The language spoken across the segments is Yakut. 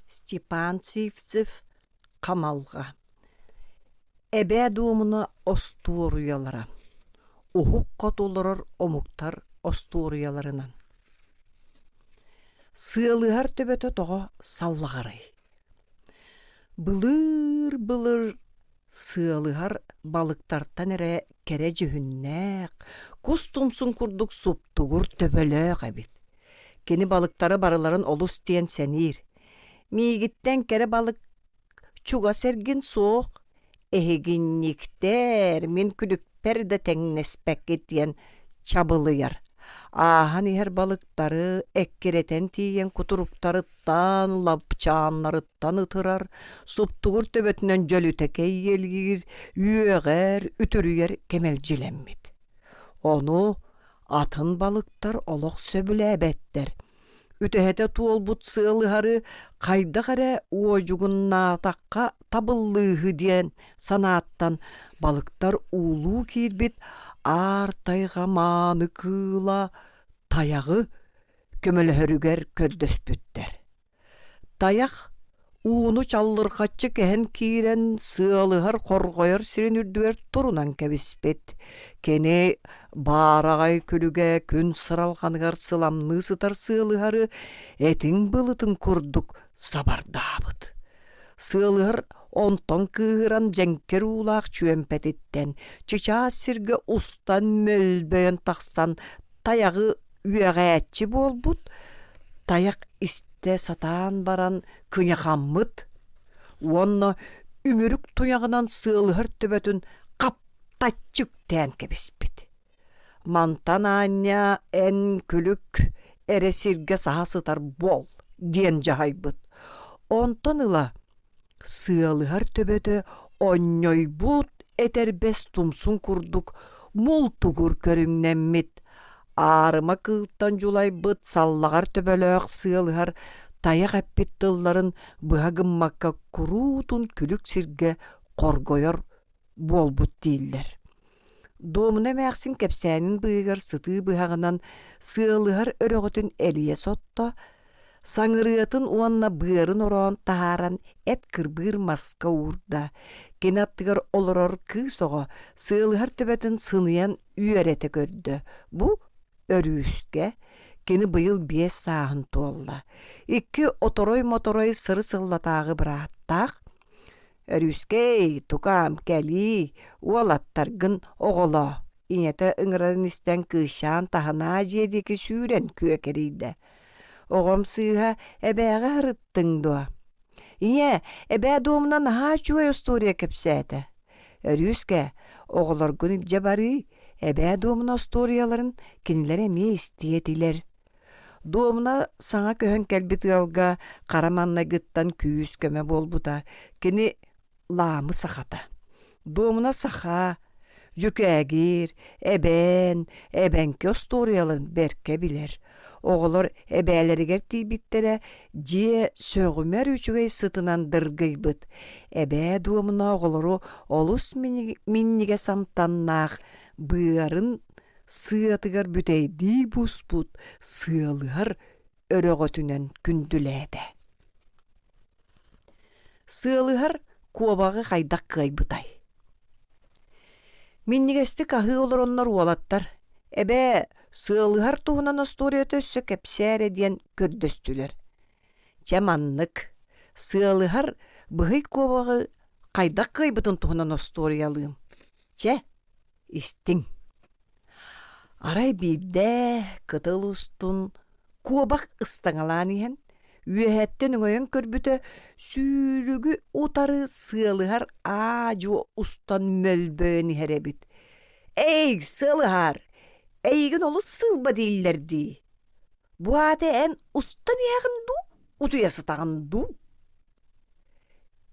Степан Сивцев Хамалҕа Эбээ Дуомуна остуоруйалара Уһук хоту олорор омуктар остуоруйаларынан Сыалыһар төбөтө тоҕо саллаҕарай Былыыр-былыр сыалыһар балыктартан эрэ кэрэ дьүһүннээх, кус тумсун курдук суптугур төбөлөөх эбит. Кини балыктары барыларын олус диэн сэниир. Миигиттэн кэрэ балык чугас эргин суох, эһигинньиктэр мин күлүкпэр да тэҥнэспэккит диэн чабылыйар. Ааһан иһэр балыктары эккирэтэн тиийэн кутуруктарыттан, лапчааннарыттан ытырар, суптугур төбөтүнэн дьөлүтэ кэйиэлиир, үөҕэр, үтүрүйэр кэмэлдьилэммит. Ону атын балыктар олох сөбүлээбэттэр. Үтэһэтэ туолбут сыалыһары хайдах эрэ уодьугуннаатахха табыллыыһы диэн санааттан балыктар уулуу киирбит аар тайҕа мааны кыыла тайаҕы көмөлөһөрүгэр көрдөспүттэр. Тайах ууну чаллырҕаччы кэһэн киирэн сыалыһар хорҕойор сирин үрдүгэр турунан кэбиспит. Кини баараҕай күлүгэ күн сыралҕаныгар сыламныы сытар сыалыһары этиҥ былытын курдук сабардаабыт. Сыалыһар онтон кыыһыран дьэҥкир уулаах чүөмпэтиттэн чычаас сиргэ устан мөлбөйөн тахсан тайаҕы үөҕээччи буолбут, тайах истэ сатаан баран кыйахаммыт уонна үмүрүк туйаҕынан сыалыһар төбөтүн хаптаччы үктээн кэбиспит. Мантан аанньа эн күлүк эрэ сиргэ саһа сытар буол диэн дьаһайбыт. Онтон ыла Сыалыһар төбөтө онньойбут этэрбэс тумсун курдук мултугур көрүҥнэммит, аарыма кыылтан дьулайбыт саллаҕар төбөлөөх сыалыһар тайах эппит тылларын быһа гыммакка куруутун күлүк сиргэ хоргойор буолбут дииллэр. Дуомуна эмээхсин кэпсээнин быыһыгар сытыы быһаҕынан сыалыһар өрөҕөтүн элийэ сотто, саҥырыатын уонна быарын ороон таһааран эт кырбыыр маска уурда. Кини аттыгар олорор кыыс оҕо сыалыһар төбөтүн сыныйан үөрэтэ көрдө. Бу өрүүскэ кини быйыл 5 сааһын туолла. Икки оторой-моторой сыры-сыллатааҕы бырааттаах Өрүүскэй, тукаам, кэлиий, уолаттаргын оҕолоо, ийэтэ ыҥырарын истэн кыысчаан таһынаа дьиэ диэки сүүрэн күөкэрийдэ. Оҕом сыыһа эбээҕэ сырыттыҥ дуо? Ийээ, эбээ дуомуна наһаа үчүгэй остуоруйа кэпсээтэ. Өрүүскэ, оҕолоргун илдьэ барыы, эбээ дуомуна остуоруйаларын кинилэр эмиэ истиэ этилэр. Дуомуна саҥа көһөн кэлбит ыалга хара маҥнайгыттан күүс-көмө буолбута. Кини Лаамы сахата. Дуомуна саха, дьүкээгир, эбээн, эбэҥки остуоруйаларын бэркэ билэр. Оҕолор эбээлэригэр тиийбиттэрэ дьиэ сөҕүмэр үчүгэй сытынан дыргыйбыт. Эбээ Дуомуна оҕолору олус минньигэс амтаннаах быарын сыатыгар бүтэйдии буспут сыалыһар өрөҕөтүнэн күндүлээтэ. Сыалыһар куобаҕы хайдах кыайбытай? Минньигэстик аһыы олороннор уолаттар «Эбээ, сыалыһар туһунан остуоруйата өссө кэпсээ эрэ» диэн көрдөстүлэр. Чэ маннык, сыалыһар быһый куобаҕы хайдах кыайбытын туһунан остуоруйалыым. Чэ, Истиҥ. Арай биирдэ кытыл устун куобах ыстаҥалаан иһэн, үөһэттэн өҥөйөн көрбүтэ, сүүрүгү утары сыалыһар аа-дьуо устан мөлбөйөн иһэр эбит. «Эй, сыалыһаар, эйигин олус сыылба дииллэр дии. Бу аата эн устан иһэҕин дуу, утуйа сытаҕын дуу?»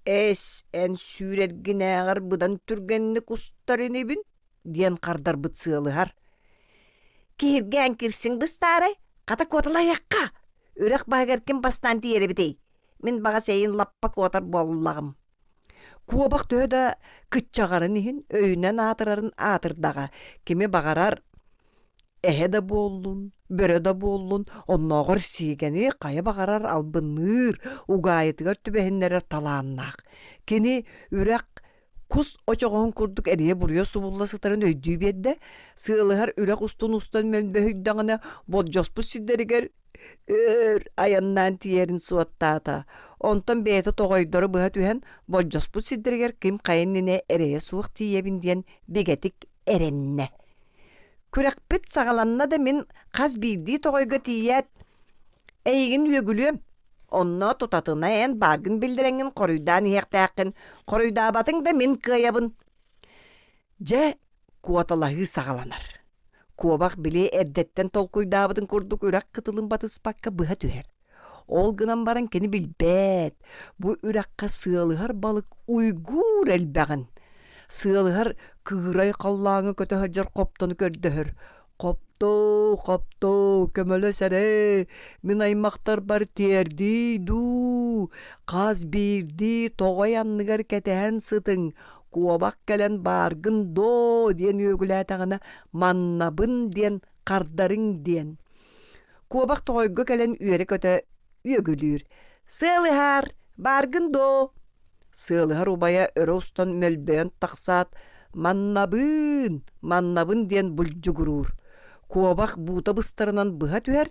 «Эс, эн сүүрэргинээҕэр быдан түргэнник устар инибин» диэн хардарбыт сыалыһар. «Киһиргээн кирсиҥ быстаарай, хата куоталаһыахха, үрэх баһыгар ким бастаан тиийэр эбитий? Мин баҕас эйин лаппа куотар буоллаҕым». Куобах төһө да кыччаҕарын иһин өйүнэн аатырарын аатырдаҕа, кими баҕарар эһэ да буоллун, Бөрө да буоллун, оннооҕор сиигэни хайа баҕарар албынныыр, угаайытыгар түбэһиннэрэр талааннаах. Кини үрэх кус очоҕоһун курдук эрийэ-буруйа субулла сытарын өйдүү биэрдэ, сыалыһар үрэх устун устан мөлбөһүйдэҕинэ болдьоспут сирдэригэр өр айаннаан тиийэрин суоттаата. Онтон бэйэтэ тоҕойдору быһа түһэн болдьоспут сирдэригэр ким хайа иннинэ эрэйэ суох тиийэбин диэн бигэтик эрэннэ. Күрэхпит саҕаланна да мин хас биирдии тоҕойго тиийээт эйигин үөгүлүөм. Онно тутатына эн бааргын биллэрэҥҥин хоруйдаан иһиэхтээххин, хоруйдаабатыҥ да мин кыайабын. Дьэ, куоталаһыы саҕаланар. Куобах били эрдэттэн толкуйдаабытын курдук үрэх кытылын батыспакка быһа түһэр. Ол гынан баран кини билбэт, бу үрэххэ сыалыһар балык уйгуур элбэҕин. Сыалыһар кыырай халлааҥҥа көтө сылдьар хоптону көрдөһөр. «Хоптоо, хоптоо, көмөлөс эрэ, мин аймахтарбар тиэрдиий дуу, хас биирдии тоҕой анныгар кэтэһэн сытыҥ, куобах кэлэн бааргын доо» диэн үөгүлээтэҕинэ маннабын диэн хардарыҥ диэн. Куобах тоҕойго кэлэн үөрэ-көтө үөгүлүүр: «Сыалыһаар, бааргын доо?» Сыалыһар убайа өрө устан мөлбөйөн тахсаат, «Маннабыын, маннабын» диэн булдьугуруур. Куобах буута быстарынан быһа түһэр,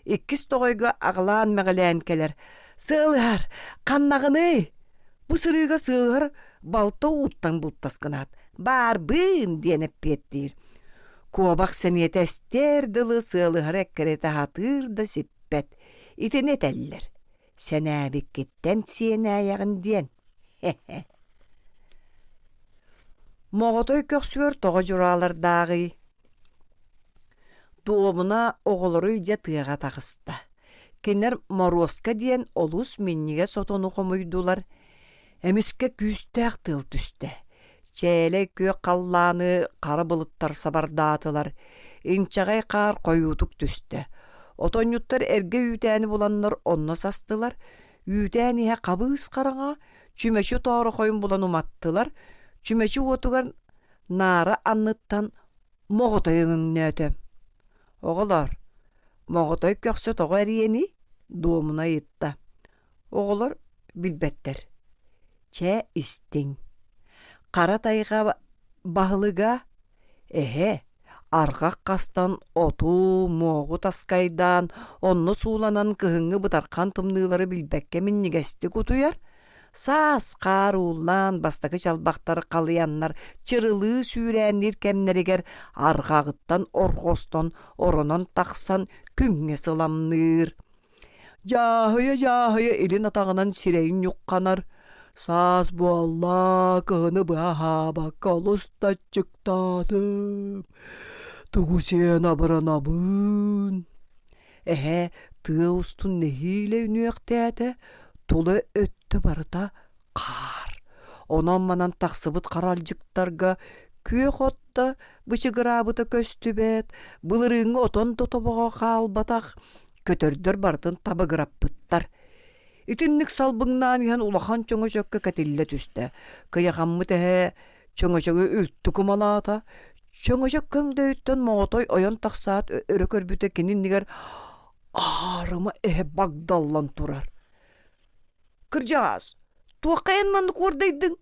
иккис тоҕойго аҕылаан-мэҕилээн кэлэр: «Сыалыһар, ханнаҕыный?» Бу сырыыга сыалыһар балта ууттан былтас гынаат, «Баарбыын» диэн эппиэттиир. Куобах сэниэтэ эстиэр дылы сыалыһара эккирэтэ сатыыр да сиппэт. Итини этэллэр: сэнээбиккиттэн сиэнээйэҕин диэн. Хе-хе. Моҕотой көхсүгэр тоҕо дьураалардааҕый? Дуомуна оҕолору илдьэ тыаҕа таҕыста. Кинилэр Моруоска диэн олус минньигэс отону хомуйдулар. Эмискэ күүстээх тыал түстэ. Чээлэй күөх халлааны хара былыттар сабардаатылар, инчэҕэй хаар хойуутук түстэ. Отонньуттар эргэ үүтээни буланнар онно састылар, үүтээн иһэ хабыыс хараҥа, чүмэчи тоорохойун булан уматтылар, чүмэчи уотугар наара анныттан моҕотой өҥөҥнөөтө. Оҕолоор, моҕотой көхсө тоҕо эриэний? Дуомуна ыйытта. Оҕолор билбэттэр. Чэ, истиҥ. Хара тайҕа баһылыга эһэ арҕах хастан оту, муоҕу таскайдаан, онно сууланан кыһыҥҥы бытархан тымныылары билбэккэ минньигэстик утуйар, саас хаар ууллаан бастакы чалбахтар халыйаннар чырылыы сүүрээнниир кэмнэригэр арҕаҕыттан орҕостон оронон тахсан күҥҥэ сыламныыр. Дьааһыйа-дьааһыйа илин атаҕынан сирэйин ньухханар, саас буолла, кыһыны быһа аһаабакка олус да аччыктаатым, тугу сиэн абыранабын. Эһэ тыа устун нэһиилэ үнүөхтээтэ, тула өттө барыта хаар. Онон-манан тахсыбыт харалдьыктарга күөх от да бычыгыраабыта көстүбэт, былырыыҥҥы отон да тобоҕо хаалбатах, көтөрдөр барытын табыгыраппыттар. Итинник салбыҥнаан иһэн улахан чөҥөчөккө кэтиллэ түстэ. Кыйахаммыт эһэ чөҥөчөгү үлтү кумалаата. Чөҥөчөк көҥдөйүттэн моҕотой ойон тахсаат өрө көрбүтэ кини иннигэр аарыма эһэ багдаллан турар. Кырдьаҕаас, туохха эн маннык уордайдыҥ?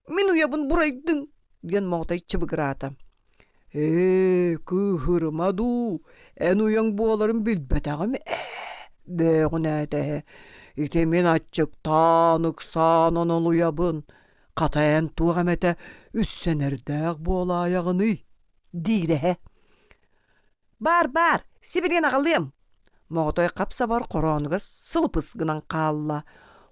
Мин уйабын бурайдыҥ, диэн Моҕотой чыбыгыраата. Ээ, кыыһырыма дуу, эн уйаҥ буоларын билбэтэҕим ээ, бөөҕүнээтэ эһэ. Ити мин аччыктаан, ыксаан онолуйабын. Хата эн туох эмэтэ үссэнэрдээх буолаайаҕыный? диир эһэ. Баар, баар, сибилигин аҕалыам. Моҕотой хап-сабар хороонугар сылыпыс гынан хаалла.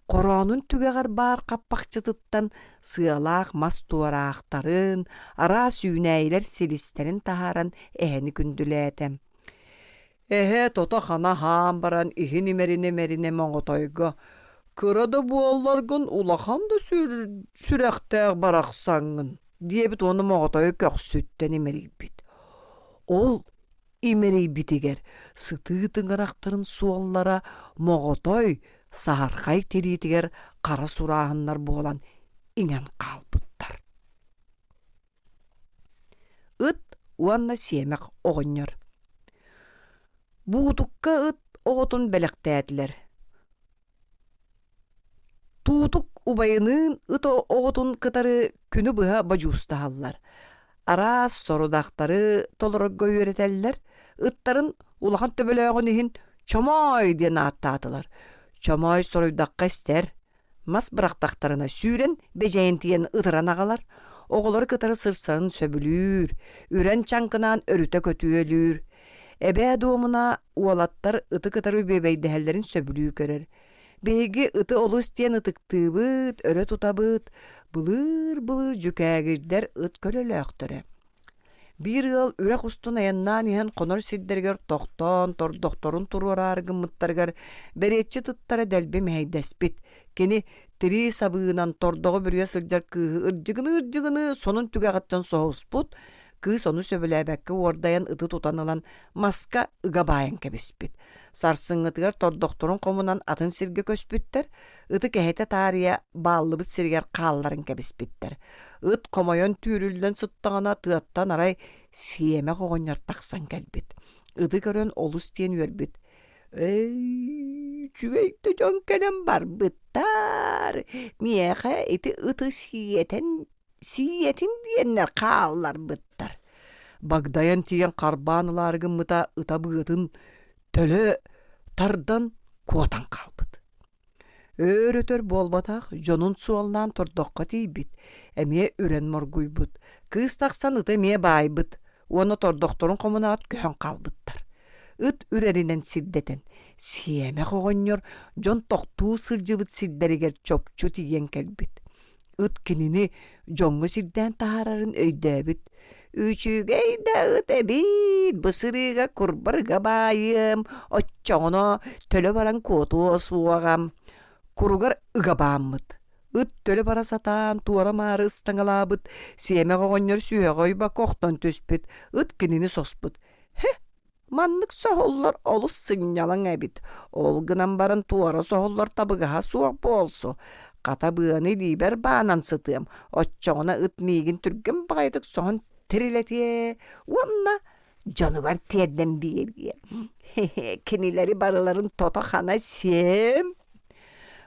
Хороонун түгэҕэр баар хаппахчытыттан сыалаах мас туораахтарын, араас үүнээйилэр силистэрин таһааран эһэни күндүлээтэ. Эһэ тото-хана аһаан баран иһин имэринэ-имэринэ моҕотойго «Кыра да буолларгын улахан да сүрэхтээх барахсаҥҥын» диэбит уонна моҕотойу көхсүттэн имэрийбит. Ол имэрийбитигэр сытыы тыҥырахтарын суоллара моҕотой саһархай тириитигэр хара сурааһыннар буолан иҥэн хаалбыттар. Ыт уонна сиэмэх оҕонньор. Буутукка ыт оҕотун бэлэхтээтилэр. Туутук убайыныын ыт оҕотун кытары күнү быһа бодьуустаһаллар. Араас сорудахтары толорорго үөрэтэллэр. Ыттарын улахан төбөлөөҕүн иһин Чомоой диэн ааттаатылар. Чомоой соруйдахха истэр, Мас бырахтахтарына сүүрэн бэдьэйэн тиийэн ытыран аҕалар, оҕолору кытары сырсарын сөбүлүүр, үрэн чаҥкынаан өрүтэ көтүөлүүр. Эбээ Дуомуна уолаттар ыты кытары бүөбэйдэһэллэрин сөбүлүү көрөр. Биһиги ыты олус диэн ытыктыыбыт, өрө тутабыт, былыыр-былыр дьүкээгирдэр ыт көлөлөөхтөрө. Биир ыал үрэх устун айаннаан иһэн хонор сирдэригэр тохтоон, тордохторун туруораары гыммыттарыгар бэриэтчит ыттара дэлби мэһэйдэспит. Кини тирии сабыынан тордоҕу бүрүйэ сылдьар кыыһы ырдьыгыныы-ырдьыгыныы сонун түгэҕиттэн соһуспут, кыыс ону сөбүлээбэккэ уордайан ыты тутан ылан маска ыга баайан кэбиспит. Сарсыҥҥытыгар тордохторун хомунан атын сиргэ көспүттэр, ыты кэһэтэ таарыйа бааллыбыт сиригэр хаалларан кэбиспиттэр. Ыт хомойон түүрүллэн сыттаҕына тыаттан арай сиэмэх оҕонньор тахсан кэлбит. Ыты көрөн олус диэн үөрбүт. «Эй, үчүгэй да дьон кэлэн барбыттар. Миэхэ ити ыты сиэтэн сиэтин диэннэр хаалларбыттар». Багдайан тиийэн харбаан ылаары гыммыта ыта быатын төлө тардан куотан хаалбыт. Өөр-өтөр буолбатах, дьонун суоллаан тордоххо тиийбит, эмиэ үрэн моргуйбут. Кыыс тахсан ыты эмиэ баайбыт уонна тордохторун хомунаат көһөн хаалбыттар. Ыт үрэринэн сирдэтэн, сиэмэх оҕонньор дьон тохтуу сылдьыбыт сирдэригэр чопчу тиийэн кэлбит. Ыт кинини дьоҥҥо сирдээн таһаарарын өйдөөбүт. Үчүгэй да ыт эбит, бу сырыыга курбарыга баайыам, оччоҕуна төлө баран куотуо суоҕа. Куругар ыга бааммыт. Ыт төлө бара сатаан туора-маары ыстаҥалаабыт, сиэмэх оҕонньор сүһэҕэ ойбокко охтон түспүт, ыт кинини соспут. Һэ, Маннык соһуллар олус сынньалаҥ эбит, ол гынан баран туора соһуллар табыгаһа суох буолсу. Хата быаны илиибэр баанан сытыам, оччоҕуна ыт миигин түргэн баҕайытык соһон тирилэтиэ уонна дьонугар тиэрдэн биэриэ. Кинилэри барыларын тото-хана сиэм.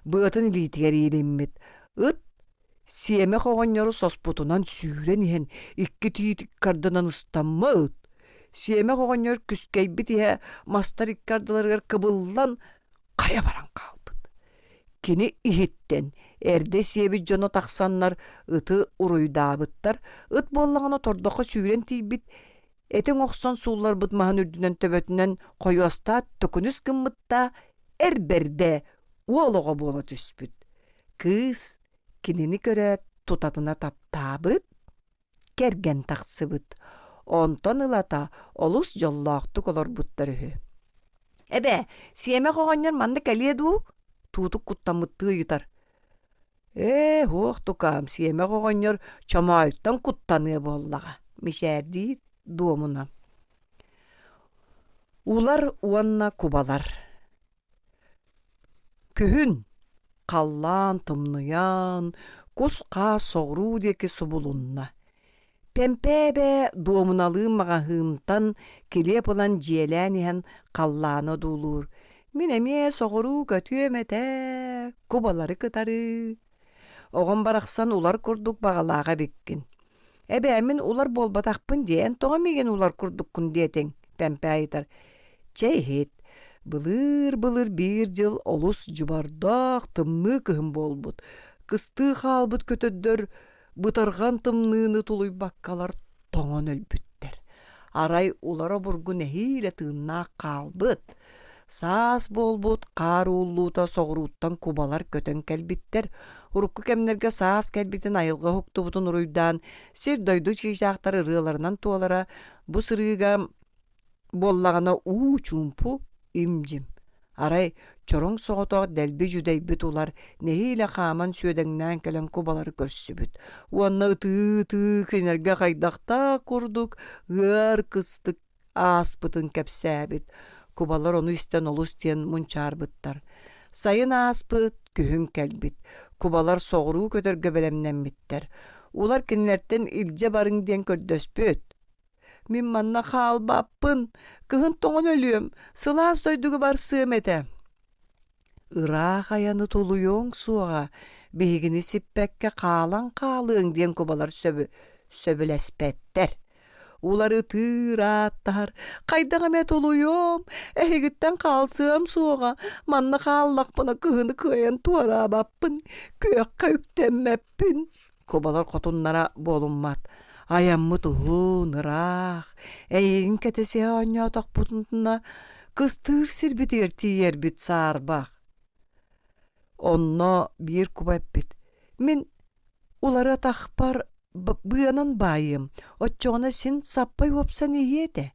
Быатын илиитигэр иилиммит. Ыт Сиэмэх оҕонньору соспутунан сүүрэн иһэн икки тиит икки ардынан ыстаммыт. Сиэмэх оҕонньор күскэйбит иһэ мастар икки ардыларыгар кыбыллан хайа баран хаалбыт. Кини иһиттэн эрдэ сиэбит дьоно тахсаннар ыты уруйдаабыттар. Ыт буоллаҕына тордоххо сүүрэн тиийбит, этиҥ охсон суулларбыт маһын үрдүнэн төбөтүнэн хойуостаат төкүнүс гыммытта эр бэрдэ уол оҕо буола түспүт. Кыыс кинини көрөөт тутатына таптаабыт, кэргэн тахсыбыт. Онтон ылата олус дьоллоохтук олорбуттар үһү. «Эбээ, сиэмэх оҕонньор манна кэлиэ дуу?» Туутук куттаммыттыы ыйытар. «Ээ, һуох тукаам, сиэмэх оҕонньор чомоойуттан куттаныа буоллаҕа», мичээрдиир Дуомуна. Улар уонна кубалар Күһүн халлаан тымныйан, кус-хаас соҕуруу диэки субулунна. Пэмпээбэ дуомуналыын маҕаһыынтан килиэп ылан дьиэлээн иһэн халлааны одуулуур: «Мин эмиэ соҕуруу көтүөм этэ, кубалары кытары. Оҕом барахсан улар курдук баҕалаах эбиккин. Эбээ, мин улар буолбатахпын дии, эн тоҕо миигин улар курдуккун диэтиҥ?» Пэмпээ ыйытар. «Чэ иһит, былыыр-былыр биир дьыл олус дьыбардаах тымныы кыһын буолбут. Кыстыы хаалбыт көтөрдөр бытарҕан тымныыны тулуйбаккалар тоҥон өлбүттэр. Арай улар обургу нэһиилэ тыыннаах хаалбыт. Саас буолбут хаар ууллуута соҕурууттан кубалар көтөн кэлбиттэр. Урукку кэмнэргэ саас кэлбитин айылҕа уһуктубутун уруйдаан сир-дойду чыычаахтар ырыаларынан туолара бу сырыыга буоллаҕына уу чуумпу, им-дьим. Арай чороҥ соҕотох дэлби дьүдэйбит улар нэһиилэ хааман сүөдэҥнээн кэлэн кубалары көрсүбүт уонна ытыы-ытыы кинилэргэ хайдахтаах курдук ыар кыстык ааспытын кэпсээбит. Кубалар ону истэн олус диэн мунчаарбыттар. Сайын ааспыт, күһүн кэлбит. Кубалар соҕуруу көтөргө бэлэмнэммиттэр. Улар кинилэртэн илдьэ барыҥ диэн көрдөспүт. Мин манна хаалбаппын, кыһын тоҥон өлүөм, сылаас дойдуга барсыам этэ. Ыраах айаны тулуйуоҥ суоҕа, биһигини сиппэккэ хаалан хаалыаҥ диэн кубалар сөбүлэспэттэр. Уларытыыр ааттаһар, хайдах эмэ тулуйуом, эһигиттэн хаалсыам суоҕа, манна хааллахпына кыһыны кыайан туораабаппын, күөххэ үктэммэппин. Кубалар хотуннара буолуммат. Айаммыт уһун, ыраах, эйигин кэтэсиһэ оонньоотохпутуна кыстыыр сирбитигэр тиийэрбит саарбах. Онно биир куба эппит: «Мин улары атахпар быанан баайыам, оччоҕуна син саппай уопсан иһиэ этэ».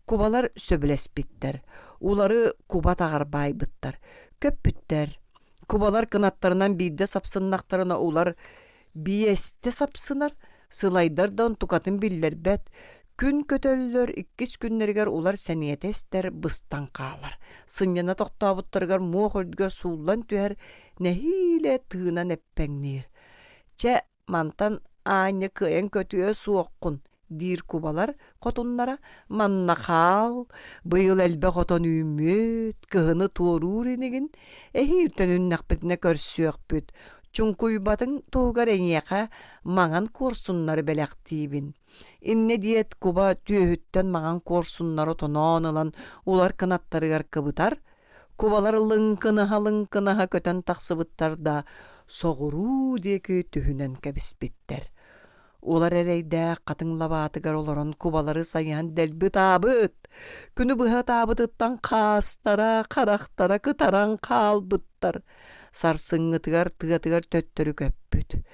Кубалар сөбүлэспиттэр, улары куба атаҕар баайбыттар, көппүттэр. Кубалар кынаттарынан биирдэ сапсыннахтарына улар биэстэ сапсынар, сылайдар да онтукатын биллэрбэт. Күн көтөллөр, иккис күннэригэр улар сэниэтэ эстэр, быстан хаалар. Сынньана тохтообуттарыгар муох үрдүгэр сууллан түһэр, нэһиилэ тыынан эппэҥниир. Чэ, Мантан аанньа кыайан көтүө суоххун, диир кубалар хотуннара, манна хаал, быйыл элбэх отон үүммүт, кыһыны туоруур инигин, эһиил төнүннэхпитинэ көрсүөхпүт, чуҥкуйбатыҥ туһугар эйиэхэ маҥан куорсуннары бэлэхтиибин. Иннэ диэт куба түөһүттэн маҥан куорсуннары тоноон ылан улар кынаттарыгар кыбытар, Кубалар лыҥкынаһа-лыҥкынаһа көтөн тахсыбыттар да, соҕуруу диэки түһүнэн кэбиспиттэр. Улар эрэйдээх хатыҥ лабаатыгар олорон кубалары сайыһан дэлби ытаабыт. Күнү быһа ытаабытыттан хаастара, харахтара кытаран хаалбыттар. Сарсыҥҥытыгар тыатыгар төттөрү көппүт.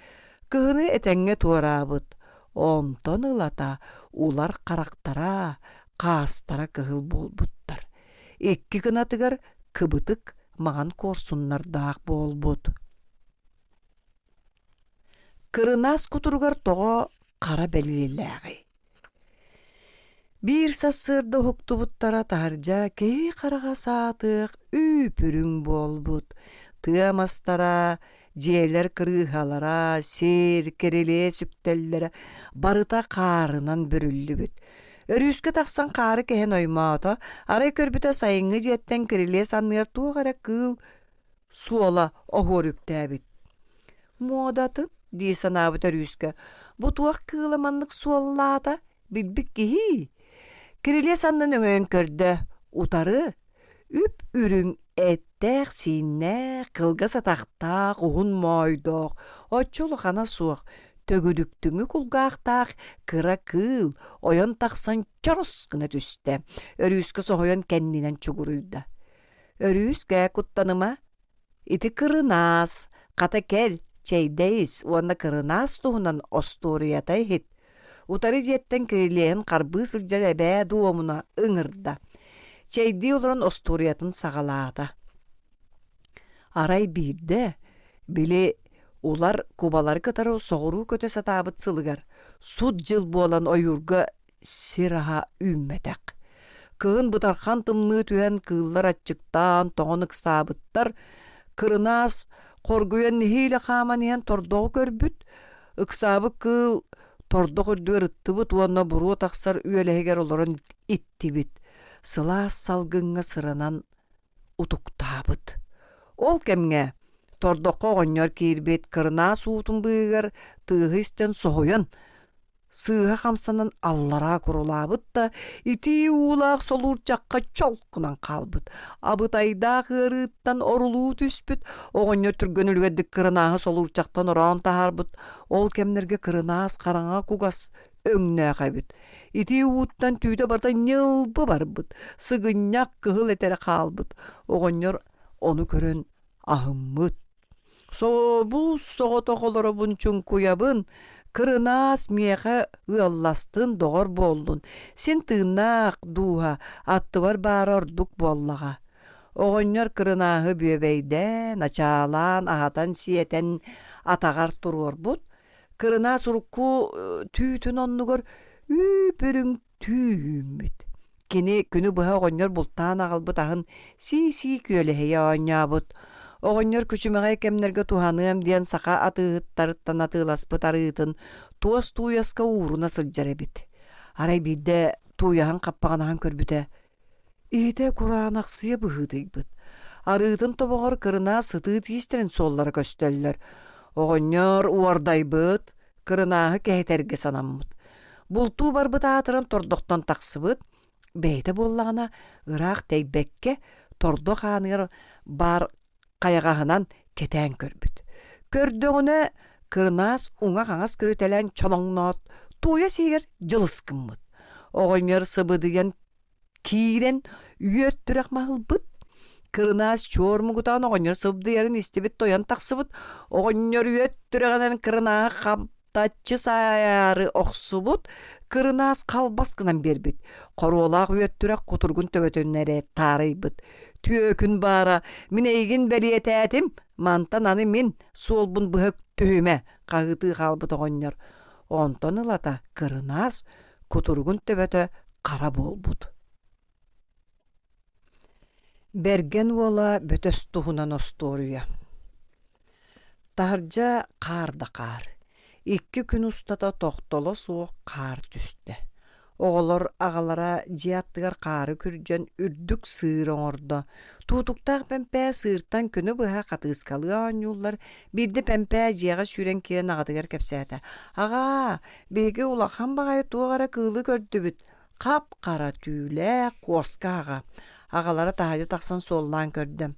Кыһыны этэҥҥэ туораабыт. Онтон ылата улар харахтара, хаастара кыһыл буолбуттар. Икки гынатыгар кыбытык маҥан куорсуннардаах буолбут. Кырынаас кутуругар тоҕо хара бэлиэлээҕий? Биир сарсыарда уһуктубуттара таһырдьа киһи хараҕа саатыах үүп-үрүҥ буолбут. Тыа мастара, дьиэлэр кырыыһалара, сир, кирилиэс үктэллэрэ барыта хаарынан бүрүллүбүт. Өрүүскэ тахсан хаары кэһэн оймоото, арай көрбүтэ сайыҥҥы дьиэттэн кирилиэс анныгар туох эрэ кыыл суола оһуор үктээбит. «Муодатын» дии санаабыт Өрүүскэ, «бу туох кыыла маннык суоллаата, билбит киһи?» Кирилиэс аннын өҥөйөн көрдө, утары үп-үрүҥ эттээх-сииннээх, кылгас атахтаах, уһун моойдоох, оччо улахана суох, төгүрүктүҥү кулгаахтаах кыра кыыл ойон тахсан чорос гына түстэ, Өрүүскэ соһуйан кэннинэн чугуруйда. «Өрүүскэ, куттаныма, ити кырынаас, хата кэл, чэйдэ ис уонна кырынаас туһунан остуоруйата иһит» Утары дьиэттэн кирилиэһин харбыы сылдьар эбээ дуомуна ыҥырда. Чэйдии олорон остуоруйатын саҕалаата. Арай биирдэ, били, улар кубалары кытары соҕуруу көтө сатаабыт сылыгар, сут дьыл буолан ойуурга сир аһа үүммэтэх. Кыһын бытархан тымныы түһэн кыыллар аччыктаан, тоҥон ыксаабыттар. Кырынаас хоргуйан нэһиилэ хааман иһэн тордоҕу көрбүт, Ыксаабыт кыыл тордох үрдүгэр ыттыбыт уонна буруо тахсар үөлэһигэр олорон иттибит, сылаас салгыҥҥа сыранан утуктаабыт. Ол кэмҥэ тордоххо оҕонньор киирбит, кырынаас уутун быыһыгар тыаһы истэн соһуйан сыыһа хамсанан аллараа курулаабыт да, итии уулаах солуурчахха чолкунан хаалбыт. Абытайдаах ыарыыттан орулуу түспүт, оҕонньор түргэн үлүгэрдик кырынааһы солуурчахтан ороон таһаарбыт. Ол кэмнэргэ кырынаас хараҥа кугас өҥнөөх эбит. Итии ууттан түүтэ барыта ньылбы барбыт, сыгынньах кыһыл этэрэ хаалбыт. Оҕонньор ону көрөн аһыммыт. Собус соҕотох олоробун чуҥкуйабын, кырынаас миэхэ ыалластын, доҕор буоллун, син тыыннаах дууһа аттыбар баара ордук буоллаҕа. Оҕонньор кырынааһы бүөбэйдээн, ачаалаан, аһатан-сиэтэн атаҕар туруорбут, кырынаас урукку түүтүн оннугар үүп-үрүҥ түү үүммүт. Кини күнү быһа оҕонньор бултаан аҕалбыт аһын сии-сии күөлэһийэ оонньообут. Оҕонньор күчүмэҕэй кэмнэргэ туһаныам диэн саха атыыһыттарыттан атыыласпыт арыытын туос тууйаска ууруна сылдьар эбит. Арай биирдэ тууйаһын хаппаҕынаһан көрбүтэ, иһитэ кураанахсыйа быһыытыйбыт. Арыытын тобоҕор кырынаас сытыы тиистэрин суоллара көстөллөр. Оҕонньор уордайбыт, кырынааһы кэһэтэргэ санаммыт. Бултуу барбыт аатыран тордохтон тахсыбыт, бэйэтэ буоллаҕына ыраах тэйбэккэ тордох ааныгар баар хайаҕаһынан кэтээн көрбүт. Көрдөҕүнэ кырынаас уҥа-хаҥас көрүтэлээн чолоҥноот, тууйа сиигэр дьылыс гыммыт. Оҕонньор сыбыдыйан киирэн үөт түрэх маһылбыт. Кырынаас чуор мугутаан оҕонньор сыбдыйарын истибит тойон тахсыбыт. Оҕонньор үөт түрэҕинэн кырынааһы хаптаччы саайаары охсубут, кырынаас халбас гынан биэрбит. Хоруолаах үөт түрэх кутургун төбөтүн эрэ таарыйбыт. Түөкүн баара, мин эйигин бэлиэтээтим, мантан аны мин суолбун быһа түһүмэ, хаһыытыы хаалбыт оҕонньор. Онтон ылата кырынаас кутуругун төбөтө хара буолбут. Бэргэн уола Бөтөс туһунан остуоруйа Таһырдьа хаар да хаар, икки күн устата тохтоло суох хаар түстэ. Оҕолор аҕалара дьиэ аттыгар хаары күрдьэн үрдүк сыыр оҥордо. Туутуктаах Пэмпээ сыыртан күнү быһа хатыыскалыы оонньууллар. Биирдэ Пэмпээ дьиэҕэ сүүрэн киирэн аҕатыгар кэпсээтэ: «Аҕаа, биһиги улахан баҕайы туох эрэ кыылы көрдүбүт. Хап-хара түүлээх куоска аҕа». Аҕалара таһырдьа тахсан суоллаан көрдө: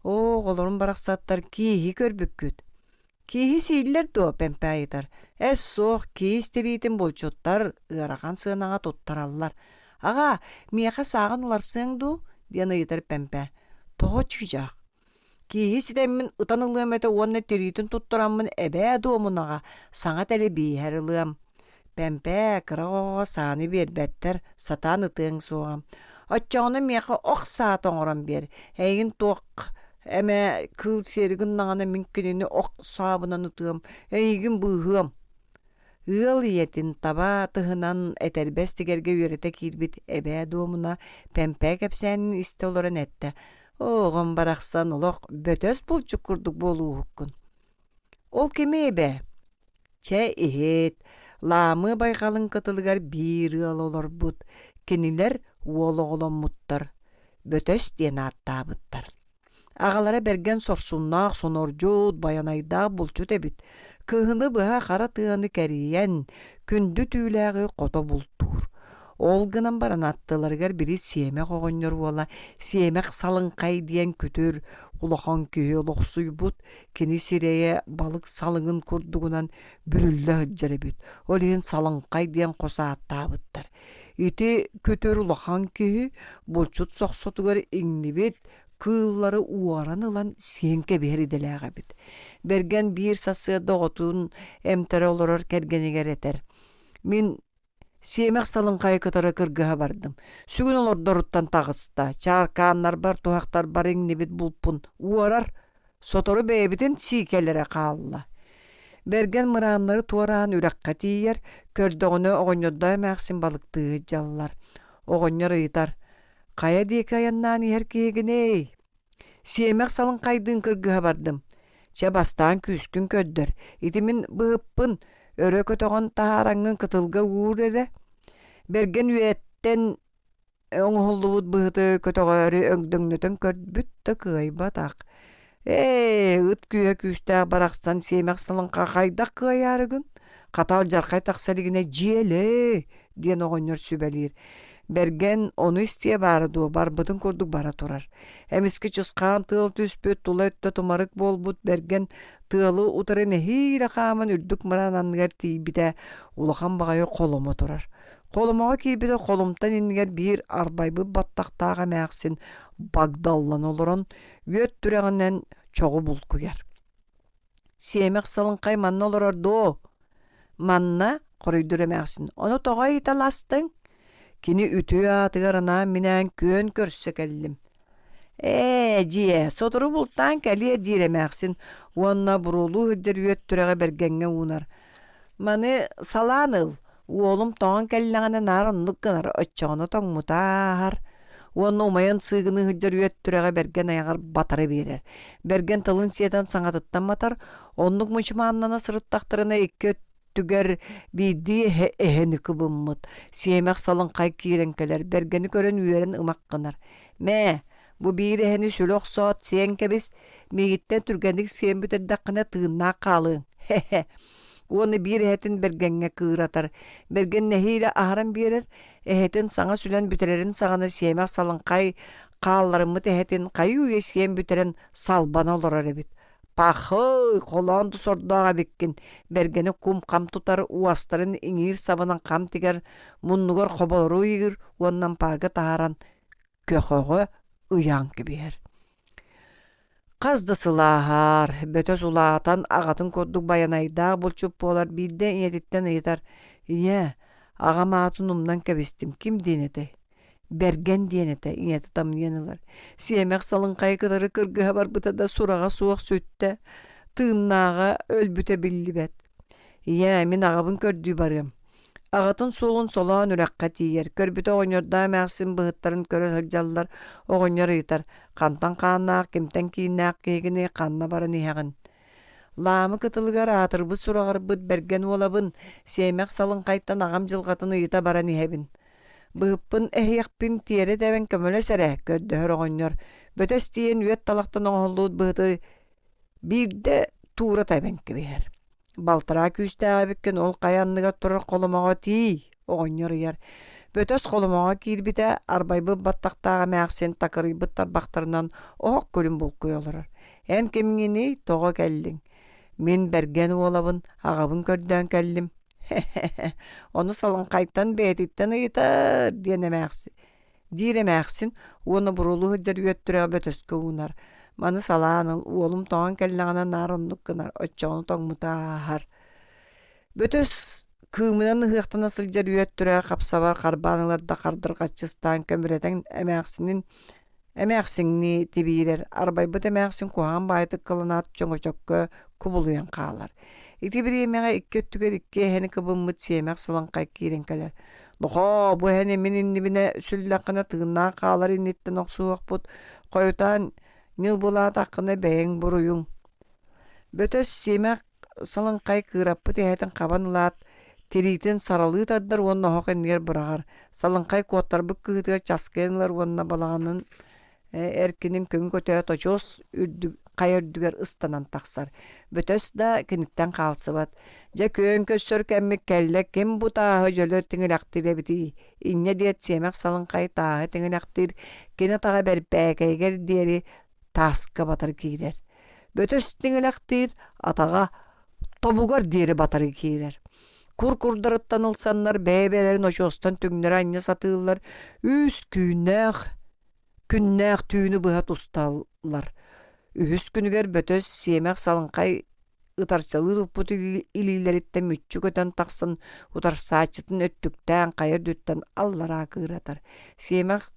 «Оо, оҕолорум барахсаттар кииһи көрбүккүт. Кииһи сииллэр дуо?» Пэмпэ ыйытар. «Эс суох, киис тириитин булчуттар ыарахан сыанаҕа туттараллар. Аҕаа, миэхэ сааҕын уларсыаҥ дуу?» диэн ыйытар Пэмпэ. «Тоҕо чыычаах? Кииһи ситэммин ытан ылыам этэ уонна тириитин туттараммын эбээ дуомунаҕа саҥа тэлэбииһэр ылыам. Пэмпээ, кыра оҕоҕо сааны биэрбэттэр, сатаан ытыаҥ суоҕа. Оччоҕуна миэхэ ох саата оҥорон биэр. Эйигин туох эмэ кыыл сиэри гыннаҕына мин кинини ох саабынан ытыам, эйигин быыһыам. Ыал ийэтин таба тыһынан этэрбэс тигэргэ үөрэтэ киирбит эбээ дуомуна Пэмпээ кэпсээнин истэ олорон эттэ: «Оҕом барахсан олох бөтөс булчук курдук буолууһуккун. Ол кими эбээ? Чэ, иһит, Лаамы байҕалын кытылыгар биир ыал олорбут, кинилэр уол оҕоломмуттар, Бөтөс диэн ааттаабыттар. Аҕалара бэргэн сорсуннаах сонордьут, байанайдаах булчут эбит. Кыһыны быһа хара тыаны кэрийэн, күндү түүлээҕи хото бултуур. Ол гынан баран аттыларыгар били сиэмэх оҕонньор уола Сиэмэх Салыҥхай диэн күтүр улахан киһи олохсуйбут, кини сирэйэ балык салыҥын курдугунан бүрүллэ сылдьар эбит. Ол иһин Салыҥхай диэн хос ааттаабыттар. Ити күтүр улахан киһи булчут сохсотугар иҥнибит кыыллары уоран ылан сиэн кэбиһэр идэлээх эбит. Бэргэн биир сарсыарда оҕотун эмтэрэ олорор кэргэнигэр этэр: «Мин Сиэмэх салыҥхайы кытары кыргыһа бардым. Сүгүн олордоруттан таҕыста, чааркааннарбар, туһахтарбар иҥнибит булпун уорар, сотору бэйэбитин сиикэлэрэ хаалла. Бэргэн мырааннары туораан үрэххэ тиийэр, көрдөҕүнэ оҕонньордоо эмээхсин балыктыы сылдьаллар. Оҕонньор ыйытар: «Хайа диэки айаннаан иһэр киһигиний?» Сиэмэх салыҥхайдыын кыргыһа бардым. Чэ, бастаан күүскүн көрдөр, ити мин быһыппын, өрө көтөҕөн таһаараҥҥын кытылга уур эрэ. Бэргэн үйэттэн оҥоһуллубут быһыты көтөҕөөрү өҥдөҥнөтөн көрбүт да кыайбатах. Ээ, ыт күүһэ күүстээх барахсан сиэмэх салыҥха хайдах кыайаарыгын? Хата алдьархай тахса илигинэ дьиэлээ диэн оҕонньор сүбэлиир. Бэргэн ону истиэ баара дуо, барбытын курдук бара турар. Эмискэ чысхаан тыал түспүт, тула өттө тумарык буолбут Бэргэн тыалы утары нэһиилэ хааман үрдүк мыраан анныгар тиийбитэ, улахан баҕайы холомо турар. Холомоҕо киирбитэ холумтан иннигэр биир арбайбыт баттахтаах эмээхсин багдаллан олорон, үөт түрэҕинэн чоҕу булкуйар. Сиэмэх салыҥхай манна олорор дуо? Манна, хоруйдуур эмээхсин, ону тоҕо ыйыталастыҥ? Кини үтүө аатыгар анаан-минээн күөн көрсө кэллим. Ээ, дьиэ, сотору бултаан кэлиэ диир эмээхсин уонна буруолуу сылдьар үөт түрэҕи бэргэҥҥэ уунар. Маны салаан ыл, уолум тоҥон кэллэҕинэ наар оннук гынар, оччоҕуна тоҥмута ааһар уонна умайан сыыгыныы сылдьар үөт түрэҕи бэргэн айаҕар батары биэрэр. Бэргэн тылын сиэтэн саҥатыттан матар, оннук мучумааннана сырыттахтарына икки өттүгэр биирдии эһэ эһэни кыбыммыт. Сиэмэх салыҥхай киирэн кэлэр, бэргэни көрөн үөрэн ымах гынар. «Мээ, бу биир эһэни сүлэ охсоот сиэн кэбис, миигиттэн түргэнник сиэн бүтэрдэххинэ тыыннаах хаалыаҥ, хе-хе». Уонна биир эһэтин Бэргэҥҥэ кыыратар. Бэргэн нэһиилэ аһаран биэрэр, эһэтин саҥа сүлэн бүтэрэрин саҕана сиэмэх салыҥхай хаалларыммыт эһэтин хайыы-үйэ сиэн бүтэрэн салбана олорор эбит. Пахы, холоон да сордоох эбиккин, Бэргэни кум-хам тутар, уостарын иҥиир сабынан хам тигэр, муннугар хоболору ыйыыр уонна ампаарга таһааран көхөҕө ыйаан кэбиһэр. Хас да сыл ааһар, бөтөс улаатан, аҕатын курдук байанайдаах булчут буолар биирдэ ийэтиттэн ыйытар: «Ийээ, аҕам аатын умнан кэбистим, ким диэн этэй?» Бэргэн диэн этэ, ийэтэ тамныйан ылар. Сиэмэх салыҥхайы кытары кыргыһа барбыта да сураҕа суох сүттэ, тыыннааҕа өлбүтэ биллибэт. Ийээ, мин аҕабын көрдүү барыам. Аҕатын суолун солоон үрэххэ тиийэр, көрбүтэ оҕонньордоох эмээхсин быһыттарын көрө сылдьаллар, оҕонньор ыйытар: «Хантан хааннаах, кимтэн кииннээх киһигиний, ханна баран иһэҕин?» Лаамы кытылыгар аатырбыт сураҕырбыт бэргэн уолабын, сиэмэх салыҥхайтан аҕам дьылҕатын ыйыта баран иһэбин. Быһыппын эһиэхпин тиэрэ тэбэн көмөлөс эрэ, көрдөһөр оҕонньор. Бөтөс тиийэн үөт талахтан оҥоһуллубут быһыты биирдэ туура тэбэн кэбиһэр. Балтараа күүстээх эбиккин ол хайа анныгар турар холомоҕо тиий, оҕонньор ыйар. Бөтөс холомоҕо киирбитэ, арбайбыт баттахтаах эмээхсин такырыйбыт тарбахтарынан оһох күлүн булкуйа олорор. Эн кимҥиний, тоҕо кэллиҥ? Мин Бэргэн уолабын, аҕабын көрдөөн кэллим. Хе-хе-хе, ону салыҥхайтан бэйэтиттэн ыйытар диэн эмээхсин диир эмээхсин уонна буруолуу сылдьар үөттүрэҕи бөтөскө уунар. Маны салаан ыл, уолум тоҥон кэллэҕинэ наар оннук гынар, оччоҕуна тоҥмута ааһар. Бөтөс кыымынан ыһыахтана сылдьар үөттүрэҕи хапсабар харбаан ылар да хардырҕаччы ыстаан көмүрэтэн эмээхсинин Эмээхсиҥнии тибиирэр, арбайбыт эмээхсин куһаҕан баайытык кыланаат чөҥөчөккө кубулуйан хаалар. Ити бириэмэҕэ икки өттүгэр икки эһэни кыбыммыт сиэмэх сылаҥхай киирэн кэлэр. Нохоо, бу эһэни мин иннибинэ сүллэххинэ тыыннаах хаалар инниттэн охсуһуохпут, хойутаан ньылбылаатаххына бэйэҥ буруйуҥ. Бөтөс сиэмэх салыҥхай кыыраппыт эһэтин хабан ылаат, тириитин саралыы тардар уонна оһох иннигэр быраҕар. Салыҥхай куоттарбыт кыыһытыгар часкыйан ылар уонна балаҕанын эркинин көҥү көтөөт очуос үрдүк хайа үрдүгэр ыстанан тахсар. Бөтөс да киниттэн хаалсыбат. Дьэ күөн көрсөр кэммит кэллэ, ким бу тааһы дьөлө тиҥилэхтиир эбитий? Инньэ диэт сиэмэх салыҥхай тааһы тиҥилэхтиир, кини атаҕа бэрбээкэйигэр диэри тааска батар киирэр. Бөтөс тиҥилэхтиир, атаҕа тобугар диэри батары киирэр. Кур курдарыттан ылсаннар бэйэ-бэйэлэрин очуостан түҥнэри анньа сатыыллар, үс түүннээх күннээх түүнү быһа тусталлар. Үһүс күнүгэр Бөтөс сиэмэх салыҥхай ытарчалыы туппут илиилэриттэн мүччү көтөн тахсан утарсааччытын өттүктээн хайа үрдүттэн аллараа кыыратар. Сиэмэх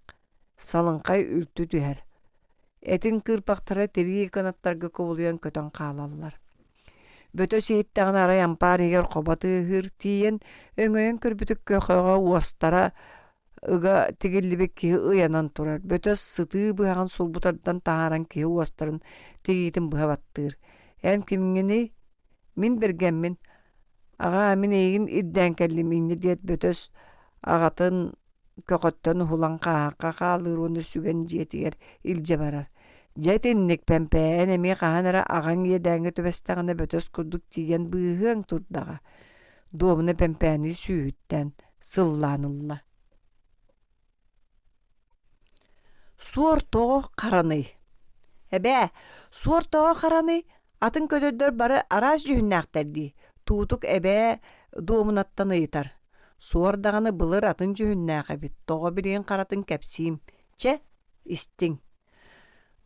Салыҥхай үлтү түһэр, этин кыырпахтара тирии кынаттарга кубулуйан көтөн хаалаллар. Бөтөс иһиттэҕинэ арай ампаар иһигэр хобо тыаһыыр тиийэн, өҥөйөн көрбүтү көхөҕө уостара ыга тигиллибит киһи ыйанан турар. Бөтөс сытыы быһаҕын сулбу тардан таһааран киһи уостарын тигиитин быһа баттыыр. «Эн кимҥиний?» «Мин Бэргэммин. Аҕаа, мин эйигин ирдээн кэллим» инньэ диэт Бөтөс аҕатын көхөттөн уһулан хааһахха хаалыыр уонна сүгэн дьиэтигэр илдьэ барар. Дьэ итинник Пэмпээн эмиэ хаһан эрэ аҕаҥ иэдээҥҥэ түбэстэҕинэ бөтөс курдук тиийэн быыһыаҥ турдаҕа. Дуомуна Пэмпээни сүүһүттэн сыллаан ылла. Суор тоҕо хараный? Эбээ, суор тоҕо хараный? Атын көтөрдөр бары араас дьүһүннээхтэр дии, Туутук эбээ дуомунаттан ыйытар. Суор даҕаны былыр атын дьүһүннээх эбит, тоҕо билигин харатын кэпсиим. Чэ, истиҥ.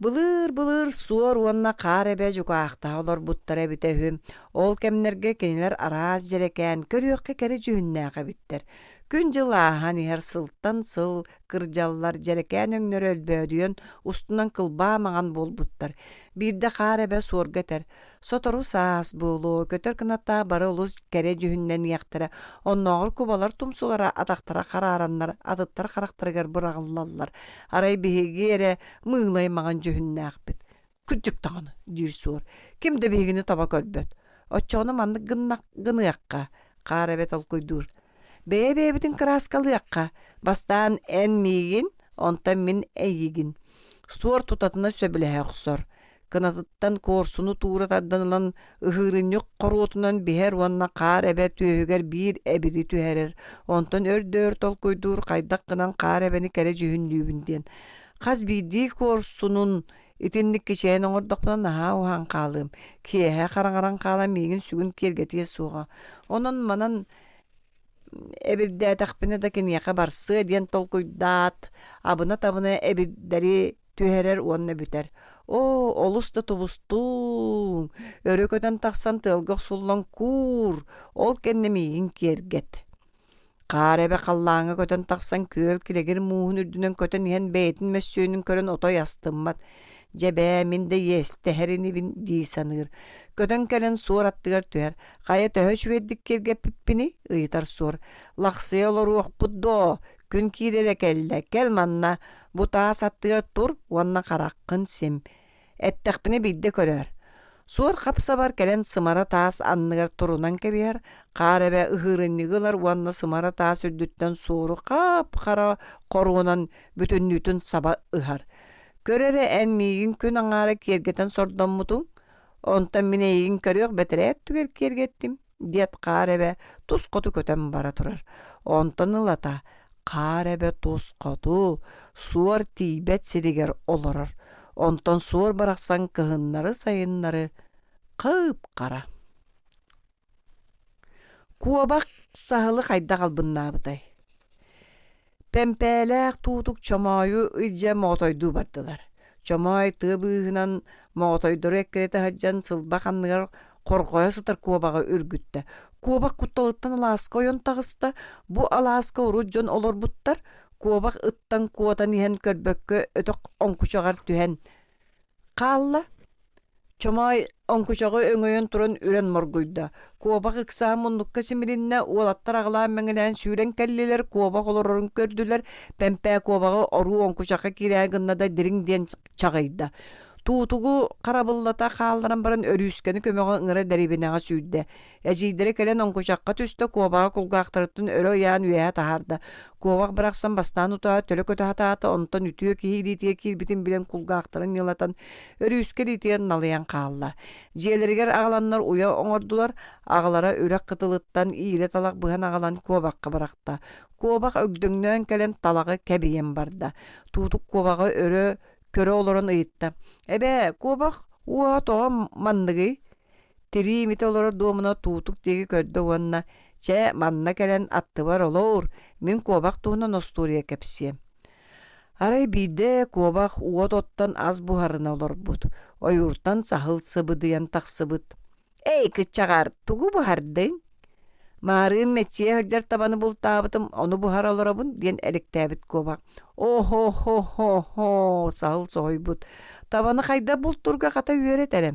Былыыр-былыр суор уонна хаар эбэ дьукаахтаһа олорбуттара эбитэ үһү. Ол кэмнэргэ кинилэр араас дьэрэкээн, көрүөххэ кэрэ дьүһүннээх эбиттэр. Күн-дьыл ааһан иһэр сылтан сыл кырдьаллар, дьэрэкээн өҥнөрө өлбөөдүйэн, устунан кылбаа маҥан буолбуттар. Биирдэ хаар эбэ суорга этэр: Сотору саас буолуо, көтөр кынаттаах бары олус кэрэ дьүһүннэниэхтэрэ, оннооҕор кубалар тумсулара атахтара хараараннар атыттар харахтарыгар быраҕыллаллар. Арай биһиги эрэ мыылай маҥан дьүһүннээхпит. Кырдьык даҕаны, диир суор, ким да биһигини таба көрбөт. Оччоҕуна маннык гыныахха, хаар эбэ толкуйдуур. Бэйэ-бэйэбитин кырааскалыахха, бастаан эн миигин, онтон мин эйигин. Суор тутатына сөбүлэһэ охсор. Кынатыттан куорсуну туура тардан ылан ыһыырынньык хоруотунан биһэр уонна хаар эбэ түөһүгэр биир эбири түһэрэр, онтон өр да өр толкуйдуур хайдах гынан хаар эбэни кэрэ дьүһүннүүбүн диэн. Хас биирдии куорсунун итинник кичэйэн оҥордохпуна наһаа уһаан хаалыам, киэһэ хараҥаран хаалан миигин сүгүн киэргэтиэ суоҕа. Онон манан эбирдээтэхпинэ да киниэхэ барсыа диэн толкуйдаат, абына-табына эбирдэри түһэрэр уонна бүтэр. Оо, олус да тубустуҥ! Өрө көтөн тахсан тыалга охсуллан куур, ол кэннэ миигин киэргэт. Хаар эбэ халлааҥҥа көтөн тахсан күөл килэгир мууһун үрдүнэн көтөн иһэн бэйэтин мөссүөнүн көрөн отой астыммат. Дьэ бээ, мин да иэстэһэр инибин дии саныыр. Көтөн кэлэн суор аттыгар түһэр. Хайа төһө үчүгэйдик киэргэппиппиний? ыйытар суор. Лахсыйа олоруохпут доо, күн киирэрэ кэллэ, кэл манна, бу таас аттыгар тур уонна хараххын сим. Эттэхпинэ биирдэ көрөөр. Суор хап-сабар кэлэн сымара таас анныгар турунан кэбиһэр, хаар эбэ ыһыырынньыгы ылар уонна сымара таас үрдүттэн суору хап-хара хоруонан бүтүннүүтүн саба ыһар. Көр эрэ эн миигин күн аҥаара киэргэтэн сордоммутуҥ, онтон мин эйигин көрүөх бэтэрээ өттүгэр киэргэттим диэт хаар эбэ тус хоту көтөн бара турар. Онтон ылата хаар эбэ тус хоту, суор тиийбэт сиригэр олорор. Онтон суор барахсан кыһыннары-сайыннары хып-хара. Куобах саһылы хайдах албыннаабытай? Пэмпээлээх туутук Чомоойу илдьэ моҕотойдуу бардылар. Чомоой тыа быыһынан моҕотойдору эккирэтэ сылдьан сылбах анныгар хорҕойо сытар куобаҕы үргүттэ. Куобах кутталыттан алааска ойон таҕыста. Бу алааска урут дьон олорбуттар. Куобах ыттан куотан иһэн көрбөккө өтөх оҥкучаҕар түһэн хаалла. Чомоой оҥкучаҕы өҥөйөн туран үрэн моргуйда. Куобах ыксаан муннукка симилиннэ, уолаттар аҕылаан-мэҥилээн сүүрэн кэллилэр, куобах олорорун көрдүлэр, Пэмпээ куобаҕы оруу оҥкучахха киирээ гынна да дириҥ диэн чаҕыйда. Туутугу харабыллата хаалларан баран Өрүүскэни көмөҕө ыҥыра дэриэбинэҕэ сүүрдэ. Эдьиийдэрэ кэлэн оҥкучахха түстэ, куобаҕы кулгаахтарыттан өрө ыйаан үөһэ таһаарда. Куобах барахсан бастаан утаа төлө көтө сатаата, онтон үтүө киһи илиитигэр киирбитин билэн кулгаахтарын ньылатан, өрүүскэ илиитигэр налыйан хаалла. Дьиэлэригэр аҕаланнар уйа оҥордулар, аҕалара үрэх кытылыттан иирэ талах быһан аҕалан куобахха бырахта. Куобах өгдөҥнөөн кэлэн талаҕы кэбийэн барда. Туутук куобаҕы өрө көрө олорон ыйытта: «Эбээ, куобах уоһа тоҕо манныгый?» Тирии имитэ олорор дуомуна туутук диэки көрдө уонна «Чэ, манна кэлэн аттыбар олоор, мин куобах туһунан остуоруйа кэпсиэм». Арай биирдэ куобах уот оттон ас буһарына олорбут, ойууртан саһыл сыбыдыйан тахсыбыт. «Эй, кыччаҕар, тугу буһардыҥ?» «Маарыын мэччийэ сылдьар табаны бултаабытым, ону буһара олоробун» диэн элэктээбит куобах. «О-хо-хо-хо-хо!» саһыл соһуйбут. «Табаны хайдах бултуурга хата үөрэт эрэ.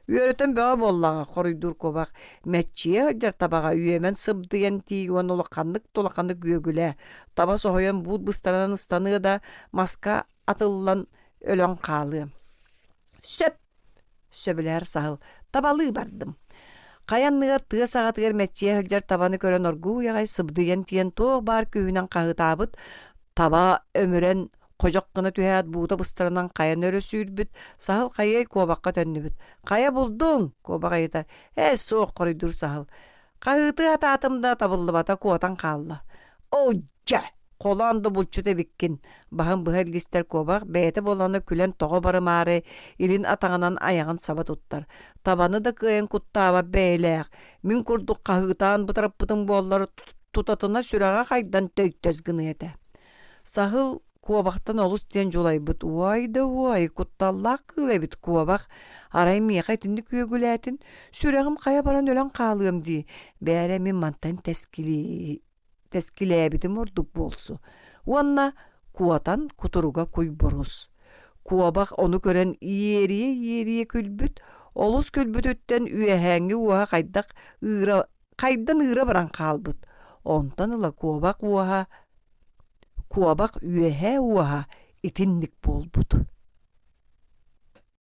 Үөрэтэн бөҕө буоллаҕа, хоруйдуур куобах, мэччийэ сылдьар табаҕа үөмэн сыбдыйан тиий уонна улаханнык да улаханнык үөгүлээ, таба соһуйан буут быстарынан ыстаныа да, маска атыллан өлөн хаалыа. Сөп, сөбүлэһэр саһыл, табалыы бардым. Хайа анныгар тыа саҕатыгар мэччийэ сылдьар табаны көрөн оргууй аҕай сыбдыйан тиийэн туох баар күүһүнэн хаһыытаабыт, таба өмүрэн Ходьох гына түһээт буута быстарынан хайаны өрө сүүрбүт, саһыл хайыай куобахха төннүбүт. «Хайа булдуҥ?» куобах ыйытар. «Ээ, суох» хоруйдуур саһыл. «Хаһыытыы сатаатым да табыллыбата куотан хаалла». «Оо, дьэ, холоон да булчут эбиккин» баһын быһа илгистэр куобах бэйэтэ буолана күлэн тоҕо барымаары илин атаҕынан айаҕын саба туттар. Табаны да кыайан куттаабат бэйэлээх, мин курдук хаһыытаан бытарыппытым буоллар тутатына сүрэҕэ хайдан төйтөс гыныа этэ. Саһыл куобахтан олус диэн дьулайбыт уой да уой, кутталлаах кыыл эбит куобах, арай миэхэ итинник үөгүлээтин, сүрэҕим хайа баран өлөн хаалыам дии, бээрэ мин мантан тэскилии тэскилээбитим ордук буолсу. Уонна куотан кутуруга куйбурус. Куобах ону көрөн иэрийэ-иэрийэ күлбүт, олус күлбүтүттэн үөһээҥҥи уоһа хайдах ыыра хайдан ыыра баран хаалбыт. Онтон ыла куобах уоһа куобах үөһээ уоһа итинник буолбут.